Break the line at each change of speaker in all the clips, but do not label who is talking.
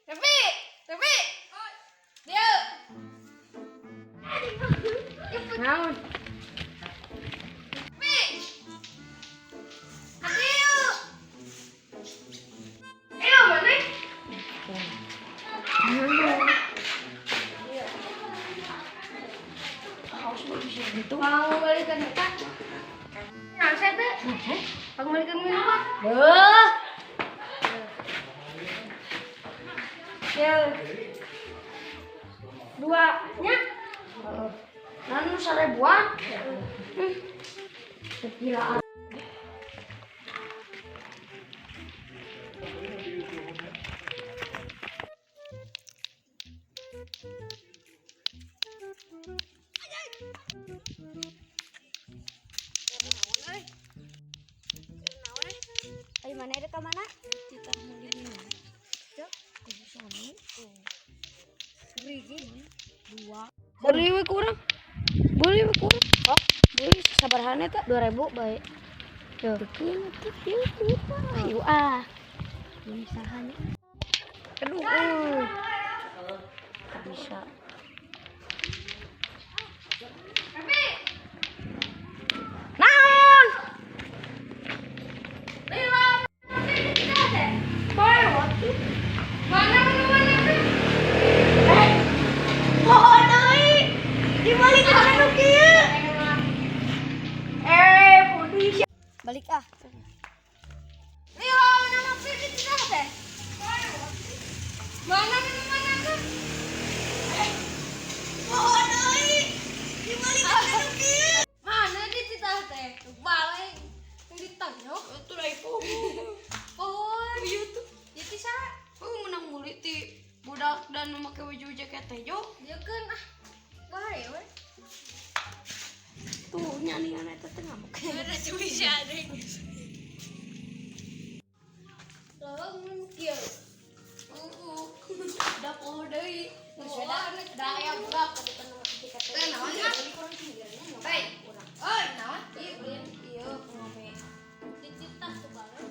Revi, Revi. Dia.
Naon?
Revi. Adio. Ayo, mana?
Gitu.
Mau balikan kita? Nah, saya teh. Pangmeulikeun minuman.
Duh.
Ya. Dua nya.
Nanu 1000-an. Gila.
Ayo mana ada ke mana?
Kita meuli minuman. Dua. Beli we kurang. Beli we kurang.
Oh,
Beli sabaraha eta?
2000 baik. Tuh.
Bikin atuh ieu
Ayo ah. Ini sahanya.
Aduh. Bisa.
Revi.
Naon?
Lila.
Bae waktu.
Mana minuman itu?
Pohon euy. Dibalikeun ka nu kieu. Eh, putih.
Balik ah.
Lila, mana mampir di sini teh? Mana minuman itu?
Pohon euy. Dibalikeun ka nu kieu.
Mana di cita teh? Balik. Ditanya.
Itu da pohon.
Pohon.
Ieu tuh.
Jadi sa,
Oh, menang muli ti budak dan make baju jaket hejo.
dia kan ah. Bahaya we.
Tuh nyanyian eta teh ngamuk.
Ada bisa deh. Lalu kieu.
Da poho deui.
Geus da da aya budak Teh naon ah? Baik. Oh, naon? Ieu belian ieu ngome. Dicitah tuh balik.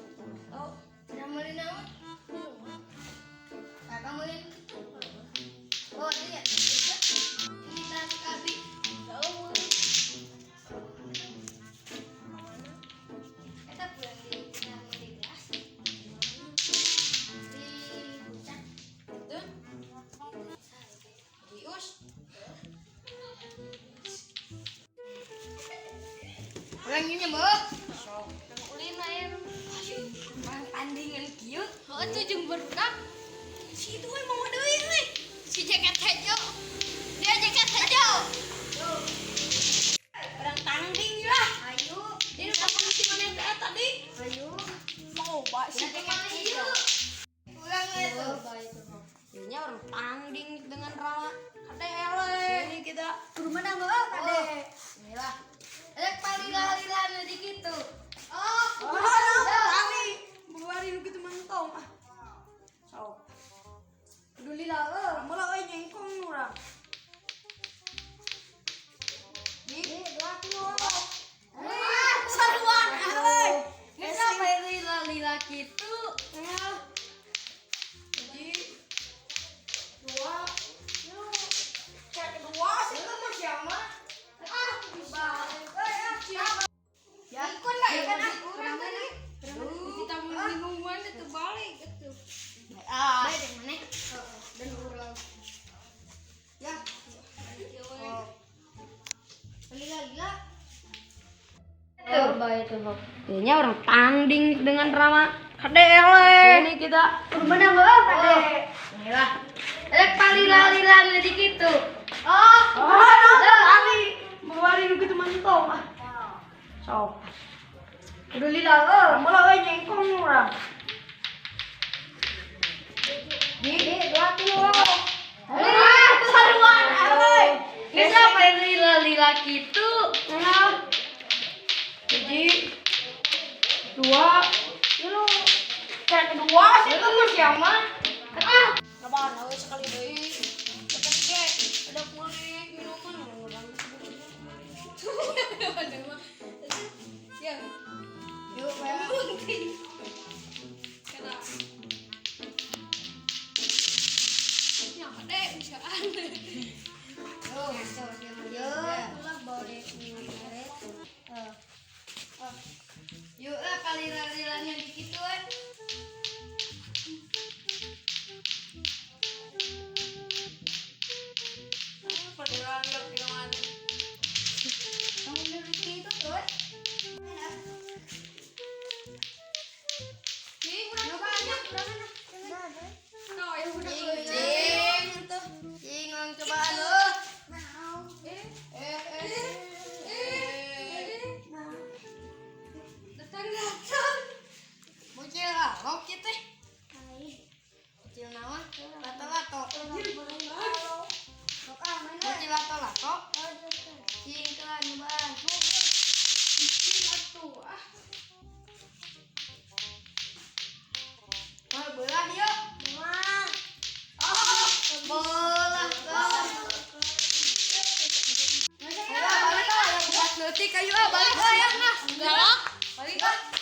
Oh, udah meuli naon? Kakak meuli kitu. Oh, iya. Kita kabi. Oh. Eta pulang di kita meuli gelas. Di puncak.
Tuh. Dius.
Urang ini mbak.
Sok.
Urang ulin aya.
Bang tandingan kieu.
Heuh tuh jeung barudak.
Si itu we mau deui we.
Si jaket hejo. Dia jaket hejo.
Urang tanding lah.
Ayo.
Ini kapan si mana teh tadi?
Ayo.
Mau ba si jaket hejo.
Urang itu.
Kayaknya orang tanding dengan Rama. Kade ele. Ini kita
Kudu menang oh, kade.
Inilah. Rek palila-lila di kitu. Oh,
Oh, kali. Buari nu kitu mantong ah. Sok.
Kudu lila euy.
Mula euy nyengkong urang. Di
Dua tilu.
Ah, saruan euy.
Geus sampai lila-lila kitu.
Ya. Jadi dua. Kayak kedua sih kamu siapa?
Ah, balik. Euy, ah, siapa?
Ya.
Ikut lah, ikut ah. Urang tadi.
Kita
minuman itu balik gitu.
Ah.
Baik yang mana? Dan urang.
Ya.
Oh. Lila-lila.
Oh, baik tuh. Bob.
Kayaknya orang tanding dengan Rama. Kade ele. Ini kita
Kudu menang oh, kade.
Inilah. Rek palila-lila di kitu. Oh,
Oh, kali. Buari nu kitu mantong ah. Sok.
Kudu lila euy.
Mula euy nyengkong urang. Di
Dua tilu.
Ah, saruan euy.
Geus sampai lila-lila kitu.
Ya. Jadi dua. Lu kayak kedua sih kamu siapa?
Ah,
Nabaan euy sekali deui. Tapi ge ada meuli minuman urang.
Ya. Yuk, Pak. Kena. Cing, urang nyoba. Cing, tuh. Cing, urang cobaan eueuh. Eh, eh, eh. Datang, datang. Bocil alok kieu teh. Bocil naon? Lato-lato. Bocil lato-lato. Cing, telah nyobaan. Cing atuh ah. Mau belah yuk. Oh, belah belah. Ayo balik ah, buat leutik ayo ah, balik ah ya nah.
Galak.
Balik ah.